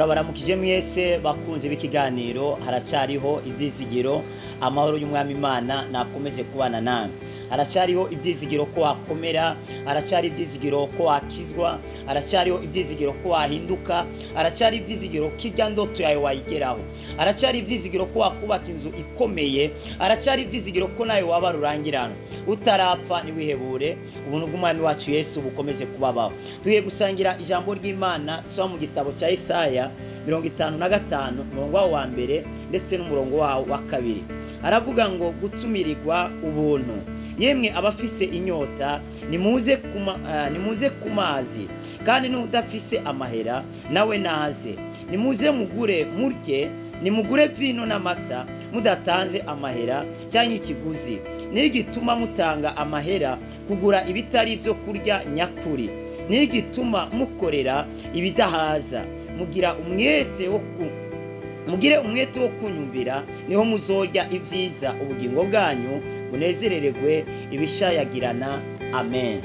Turabaramukije mwese bakunze b'ikiganiro Haracyariho Ibyizigiro. Amahoro y'Umwami Imana nakomeze kubana namwe. Haracyariho ibyizigiro ko wakomera, haracyari ibyizigiro ko wakizwa, haracyariho ibyizigiro ko wahinduka, haracyari ibyizigiro ko irya ndoto yawe wayigeraho, haracyari ibyizigiro ko wakubaka inzu ikomeye, haracyari ibyizigiro ko nawe waba rurangirana utarapfa. Ntiwihebure, ubuntu bw'Umwami wacu Yesu bukomeze kubabaho. Tugiye gusangira ijambo ry'Imana. Soma mu gitabo cya Isaya 55, umurongo wawo wa mbere ndetse n'umurongo wawo wa kabiri. Aravuga ngo: "Gutumirirwa ubuntu. Yemwe abafise inyota, nimuze ku mazi, kandi n'udafise amahera nawe naze. Nimuze mugure murye, nimugure vino n'amata mudatanze amahera cyangwa ikiguzi. Nigituma mutanga amahera kugura ibitari ibyo kurya nyakuri, nigituma mukorera ibidahaza. Mugira umwete wo ku Mugire umwete wo kunyumvira, niho muzorya ibyiza, ubugingo bwanyu bunezerererwe ibishayagirana." Amen.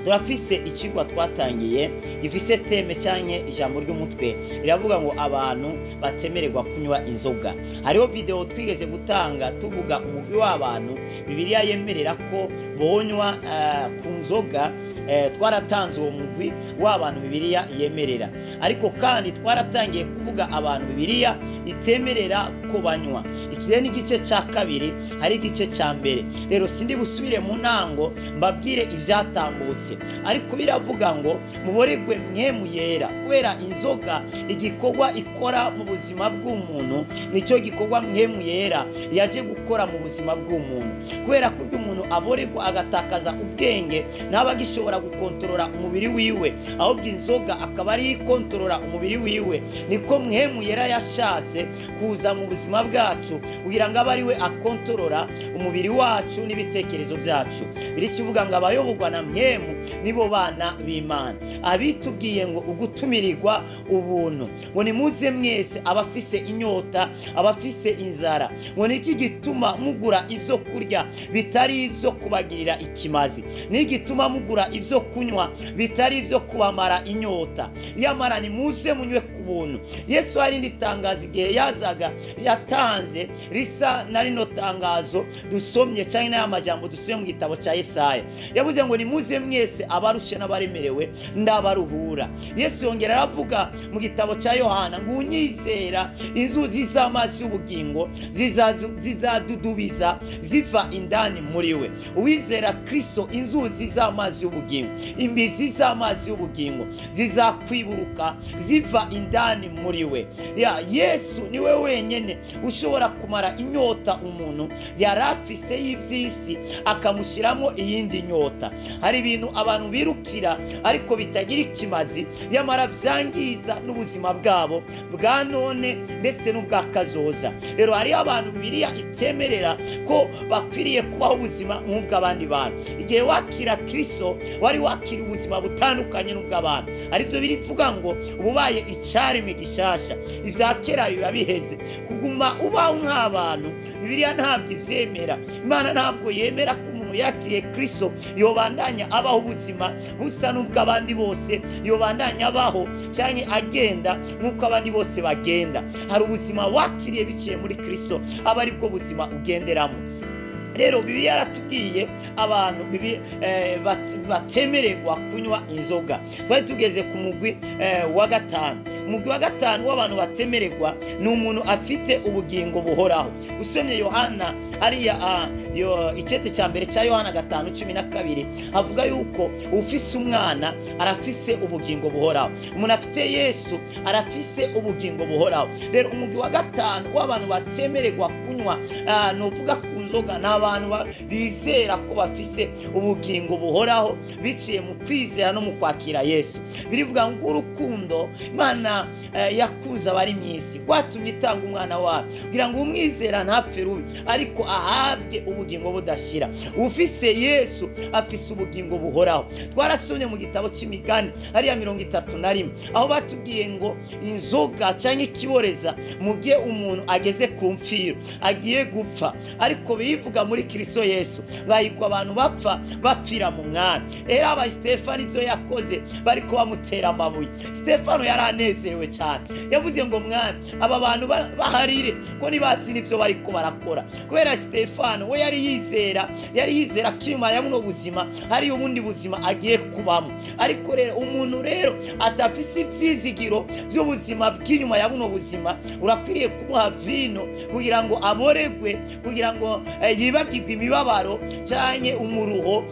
Turafise ikigwa twatangiye gifise thème cyangwa ijambo ry'umutwe riravuga ngo "Abantu batemererwa kunywa inzoga". Hariho video twigeze gutanga tuvuga umugwi w'abantu Bibiliya yemerera ko bonywa ku nzoga. Twaratanze uwo mugwi w'abantu Bibiliya yemerera, ariko kandi twaratangiye kuvuga abantu Bibiliya itemerera ko banywa. Iki rero ni igice cya kabiri, hari igice cya mbere. Rero sindi busubire mu ntango mbabwire ibyatambutse, ariko biravuga ngo muboregwe Mpwemu Yera, kubera inzoga igikorwa ikora mu buzima bw'umuntu nicyo gikorwa Mpwemu Yera yaje gukora mu buzima bw'umuntu. Kubera ko ibyo umuntu aboregwa agatakaza ubwenge, ntaba agishobora gukontorora umubiri wiwe, ahubwo inzoga akaba ariyo ikontorora umubiri wiwe. Niko Mpwemu Yera yashatse kuza mu buzima bwacu kugira ngo abe ari we akontorora umubiri wacu n'ibitekerezo byacu. Biri kivuga ngo abayoborwa na Mpwemu nibo bana b'Imana. Abitubwiye ngo ugutumirirwa ubuntu, ngo nimuze mwese abafise inyota, abafise inzara. Ngo niki gituma mugura ibyo kurya bitari ibyo kubagirira ikimazi? Niki gituma mugura ibyo kunywa bitari ibyo kubamara inyota? Yamara nimuze munywe ku buntu. Yesu hari indi tangazo igihe yazaga yatanze risa na rino tangazo dusomye cyangwa n'aya majambo dusomye mu gitabo cya Yesaya. Yavuze ngo: "Nimuze mwese abarushe n'abaremerewe, ndabaruhura." Yesu yongera aravuga mu gitabo cya Yohana ngo: "Unyizera, inzuzi z'amazi y'ubugingo zizadudubiza ziva indani muri we." Uwizera Kristo, inzuzi z'amazi y'ubugingo, imbizi z'amazi y'ubugingo zizakwiburuka ziva indani muri we. Ya Yesu niwe wenyine ushobora kumara inyota umuntu yari afise y'iby'isi, akamushyiramo iyindi nyota. Hari ibintu abantu birukira ariko bitagira ikimazi, yamara byangiza n'ubuzima bwabo bwa none ndetse n'ubwa kazoza. Rero hariho abantu Bibiliya itemerera ko bakwiriye kubaho ubuzima nk'ubw'abandi bantu. Igihe wakira Kristo, wari wakira ubuzima butandukanye n'ubw'abantu, aribyo birivuga ngo ububaye icyaremwe gishasha, ibya kera biba biheze. Kuguma ubaho nk'abantu, Bibiliya ntabwo ivyemera. Imana ntabwo yemera ko umuntu yakiriye Kristo yobandanya abaho ubuzima busa n'ubw'abandi bose, yobandanya abaho cyangwa agenda nk'uko abandi bose bagenda. Hari ubuzima wakiriye biciye muri Kristo, aba ari bwo buzima ugenderamo. Rero Bibiliya yaratubwiye abantu batemererwa kunywa inzoga. Twari tugeze ku mugwi wa gatanu. Umugwi wa gatanu w'abantu batemererwa ni umuntu afite ubugingo buhoraho. Usomye Yohana hariya, icete cya mbere cya Yohana 5:12, avuga yuko ufise umwana arafise ubugingo buhoraho. Umuntu afite Yesu arafise ubugingo buhoraho. Rero umugwi wa gatanu w'abantu batemererwa kunywa, nuvuga ku nzoga, ni abantu bizera ko bafise ubugingo buhoraho biciye mu kwizera no mu kwakira Yesu. Birivuga ngo urukundo Imana yakunze abari mu isi rwatumye itanga umwana wayo, kugira ngo umwizera ntapfe rubi, ariko ahabwe ubugingo budashira. Ufise Yesu afise ubugingo buhoraho. Twarasomye mu gitabo cy'Imigani hariya 31, aho batubwiye ngo inzoga cyangwa ikiboreza mu gihe umuntu ageze ku mfiro, agiye gupfa, ariko birivuga muri Kristo Yesu, mwahigwa abantu bapfa bapfira mu mwami. Era aba Stefano ibyo yakoze bariko bamutera amabuye, Stefano yaranezerewe cyane, yavuze ngo mwami aba bantu baharire ko ntibazi n'ibyo bariko barakora. Kubera Stefano we yari yizera ko inyuma ya buno buzima hari ubundi buzima agiye kubamo. Ariko rero umuntu rero adafise ivyizigiro by'ubuzima bw'inyuma ya buno buzima, urakwiriye kumuha vino kugira ngo aboregwe, kugira ngo yibagirwe imibabaro canke umuruho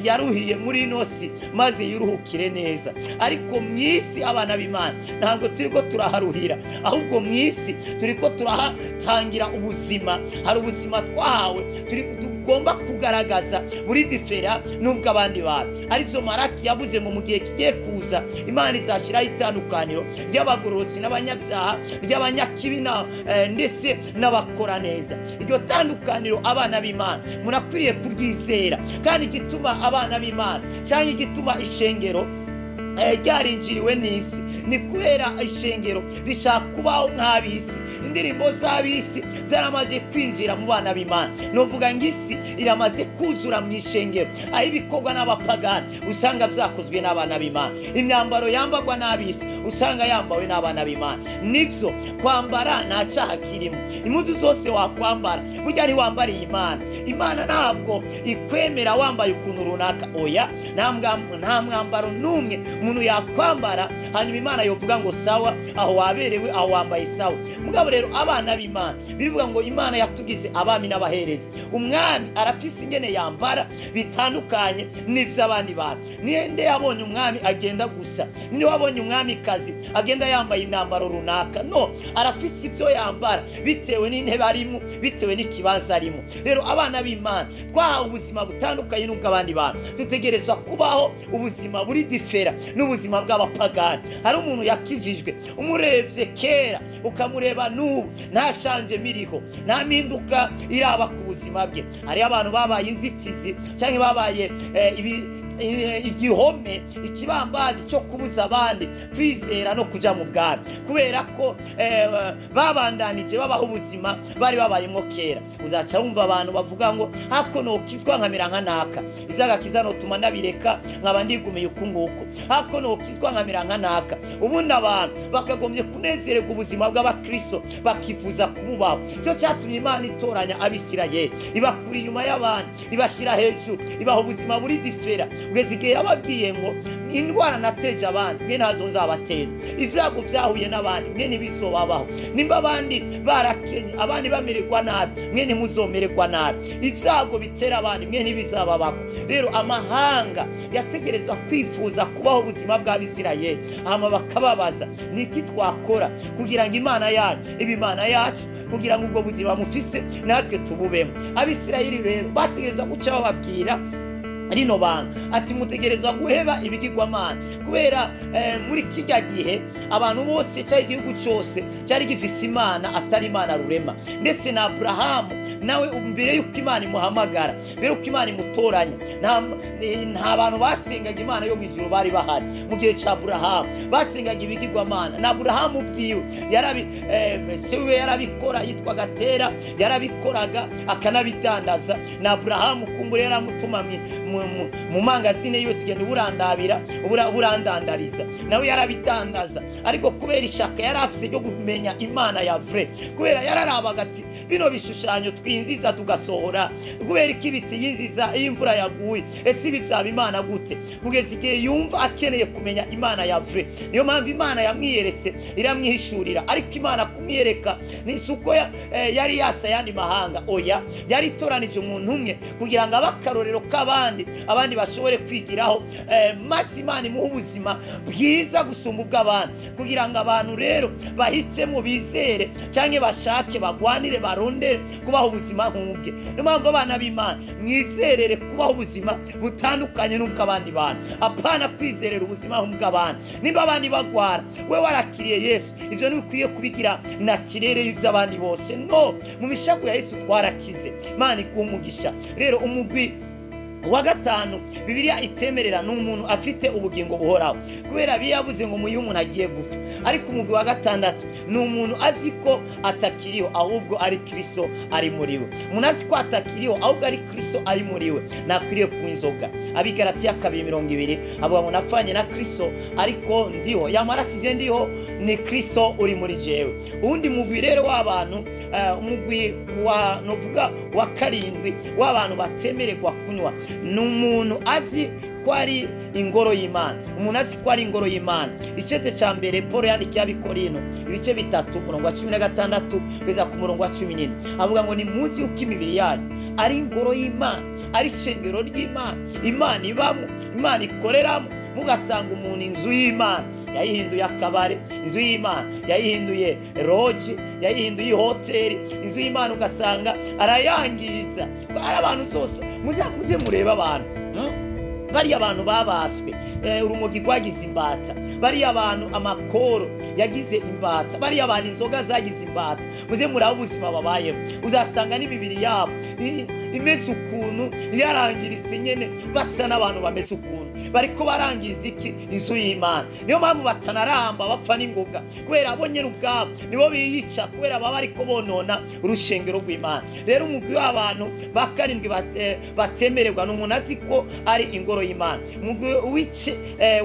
yaruhiye muri ino si, maze yuruhukire neza. Ariko mw'isi abana b'Imana ntabwo turiko turaharuhira, ahubwo mw'isi turiko turahatangira ubuzima. Hari ubuzima twahawe tugomba kugaragaza muri difera nubwo abandi bantu. Arivyo Maraki yavuze ngo mu gihe kigiye kuza Imana izashyiraho itandukaniro ry'abagororotsi n'abanyabyaha, ry'abanyakibi ndetse n'abakora neza. Iryo tandukaniro abana b'Imana murakwiriye kuryizera. Kandi igituma abana b'Imana cyangwa igituma ishengero ryarinjiriwe n'isi ni kubera ishengero rishaka kubaho nk'ab'isi. Indirimbo z'ab'isi zaramaze kwinjira mu bana b'Imana. Novuga ngo isi iramaze kuzura mu ishengero, aho ibikorwa n'abapagani usanga vyakozwe n'abana b'Imana, imyambaro yambagwa n'ab'isi usanga yambawe n'abana b'Imana. Nivyo kwambara nta cyaha kirimo, impuzu zose wakwambara burya ntiwambariye Imana. Imana ntabwo ikwemera wambaye ukuntu runaka, oya, nta mwambaro n'umwe umuntu yakwambara hanyuma Imana yovuga ngo sawa, aho waberewe, aho wambaye sawa. Mugabo rero abana b'Imana birivuga ngo Imana yatugize abami n'abaherezi. Umwami arafise ingene yambara bitandukanye n'ivy'abandi bantu. Ninde yabonye umwami agenda gusa? Ninde wabonye umwami kazi agenda yambaye imyambaro runaka? No, arafise ibyo yambara bitewe n'intebe arimo, bitewe n'ikibanza arimo. Rero abana b'Imana twahawe ubuzima butandukanye n'ubw'abandi bantu. Dutegerezwa kubaho ubuzima buri difera n'ubuzima bw'abapagani. Hari umuntu yakijijwe umurebye kera ukamureba n'ubu nta shanje miriho, nta mpinduka iraba ku buzima bwe. Hari abantu babaye inzitizi cyangwa babaye igihome, ikibambazi cyo kubuza abandi kwizera no kuja mu bwami, kubera ko babandanije babaho ubuzima bari babayemo kera. Uzaca wumva abantu bavuga ngo hako nokizwa nkamera nka naka, ivy'agakiza notuma ndabireka nkaba ndigumiye uku nguku, hako nokizwa nkamera nka naka. Ubundi abantu bakagombye kunezererwa ubuzima bw'abakristo bakifuza kububaho. Cyo cyatumye Imana itoranya Abisirayeli, ibakura inyuma y'abandi, ibashyira hejuru, ibaha ubuzima buri difera. Kugeza igihe yababwiye ngo indwara nateje abandi mwe ntazo nzabateza, ibyago byahuye n'abandi mwe ntibizobabaho, nimba abandi barakenye abandi bamererwa nabi mwe ntimuzomererwa nabi, ibyago bitera abandi mwe ntibizababako. Rero amahanga yategerezwa kwifuza kubaho ubuzima bw'Abisirayeli, hama bakababaza niki twakora kugira ngo Imana yanyu ibe Imana yacu, kugira ngo ubwo buzima mufise natwe tububemo. Abisirayeli rero bategerezwa guca bababwira rino banga ati mutegerezwa guheba ibigirwamana, kubera muri kijya gihe abantu bose cyari igihugu cyose cyari gifise Imana atari Imana rurema. Ndetse na Abrahamu nawe mbere yuko Imana imuhamagara, mbere yuko Imana imutoranya, nta bantu basengaga Imana yo mu ijuru bari bahari mu gihe cya Abrahamu, basengaga ibigirwamana. Na Abrahamu ubwiwe se wiwe yarabikora, yitwaga Tera, yarabikoraga akanabidandaza. Na Abrahamu kumbure yaramutuma mu mangazine yiwe tugenda uburandabira burandandariza, nawe yarabidandaza. Ariko kubera ishaka yari afise ryo kumenya Imana ya vrai, kubera yararabaga ati bino bishushanyo twinziza tugasohora, kubera iki ibiti yinziza iyo imvura yaguye, ese ibi byaba Imana gute? Kugeza igihe yumva akeneye kumenya Imana ya vrai. Niyo mpamvu Imana yamwiyeretse iramwihishurira. Ariko Imana kumwiyereka ni suko yari yasa yandi mahanga, oya, yari itoranije umuntu umwe kugira ngo abe akarorero k'abandi, abandi bashobore kwigiraho, maze Imana imuha ubuzima bwiza gusumba ubw'abandi, kugira ngo abantu rero bahitemo bizere cyangwa bashake bagwanire barondere kubaho ubuzima nk'ubwe. Niyo mpamvu abana b'Imana mwizerere kubaho ubuzima butandukanye n'ubw'abandi bantu, apana kwizerera ubuzima nk'ubw'abandi. Nimba abandi bagwara we warakiriye Yesu, ivyo ntibikwiriye kubigira natirere y'ivy'abandi bose. No mu mishago ya Yesu twarakize. Imana iguhe umugisha. Rero umugwi Uwa gatanu Bibiliya itemerera ni umuntu afite ubugingo buhoraho, kubera biyabuze ngo muyihe umuntu agiye gupfa. Ariko umugwi wa gatandatu ni umuntu azi ko atakiriho ahubwo ari Kristo ari muri we. Umuntu azi ko atakiriho ahubwo ari Kristo ari muri we ntakwiriye kunywa inzoga. Abigaratiya 2:20 avuga ngo napfanye na Kristo ariko ndiho, yamara sije ndiho, ni Kristo uri muri jewe. Uwundi mugwi rero w'abantu, umugwi wa novuga wa karindwi w'abantu batemererwa kunywa, ni umuntu azi ko ari ingoro y'Imana. Umuntu azi ko ari ingoro y'Imana. Icete ca mbere Paul yandikiye Abikorino, ibice 3, umurongo wa 16 kugeza ku murongo wa 17, avuga ngo nimuzi yuko imibiri yanyu ari ingoro y'Imana, ari ishengero ry'Imana, Imana ibamo, Imana ikoreramo. Mugasanga umuntu inzu y'Imana yayihinduye akabare, inzu y'Imana yayihinduye roji, yayihinduye hoteli, inzu y'Imana ugasanga arayangiza. Ari abantu zose muze murebe abantu, bariya abantu babaswe urumogi rwagize imbata, bariya abantu amakoro yagize imbata, bariya abantu inzoga zagize imbata. Muze murabe ubuzima babayeho, uzasanga n'imibiri yabo imeze ukuntu yarangiritse nyene, basa n'abantu bameze ukuntu bariko barangiza iki? Inzu y'Imana. Niyo mpamvu batanaramba, bapfa n'ingoga, kubera bo nyene ubwabo nibo biyica, kubera baba bariko bonona urushengero rw'Imana. Rero umugwi w'abantu ba karindwi batemererwa ni umuntu azi ko ari ingoro y'Imana. Umugwi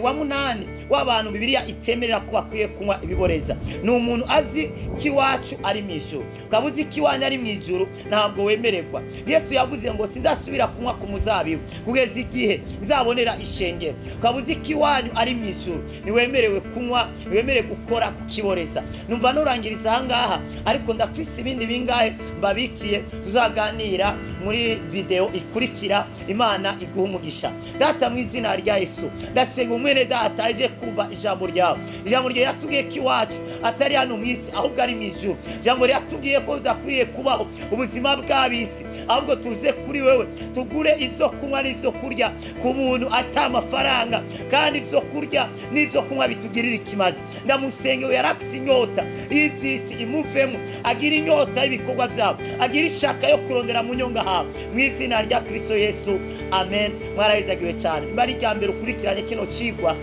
wa munani w'abantu Bibiliya itemerera ko bakwiriye kunywa ibiboreza ni umuntu azi ko iwacu ari mu ijuru. Ukaba uzi ko iwanyu ari mu ijuru, ntabwo wemererwa. Yesu yavuze ngo sinzasubira kunywa ku muzabibu kugeza igihe nzabonera ishengero. Ukaba uzi ko iwanyu ari mu ijuru, ntiwemerewe kunywa, ntiwemerewe gukora ku kiboreza. Numva nurangiriza aha ngaha, ariko ndafise ibindi bingahe mbabikiye tuzaganira muri video ikurikira. Imana iguhe umugisha. Data, mu izina rya Yesu, ndasenga umwene data aje kumva ijambo ryawe. Ijambo ryawe yatubwiye ko iwacu atari hano mu isi ahubwo ari mu ijuru. Ijambo ryatubwiye ko tudakwiriye kubaho ubuzima bw'abisi, ahubwo tuze kuri wewe tugure ivyo kunywa n'ivyo kurya ku buntu ata amafaranga, kandi ivyo kurya n'ivyo kunywa bitugirira ikimazi. Ndamusenge yarafise inyota y'ivy'isi imuvemo, agira inyota y'ibikorwa vyabo, agira ishaka yo kurondera mu nyonga hawe, mu izina rya Kristo Yesu, amen. Mwarahezagiwe cyane. Nimba ari irya mbere ukurikiranye kino cigwa,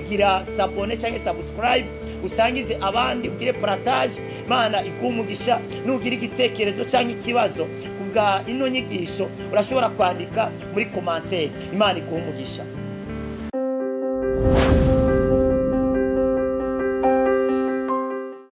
gira s'abonner cyangwa subscribe, usangize abandi, ugire partage. Imana iguhe umugisha. Nugira igitekerezo cyangwa ikibazo kubwa ino nyigisho, urashobora kwandika muri commentaire. Imana iguhe umugisha.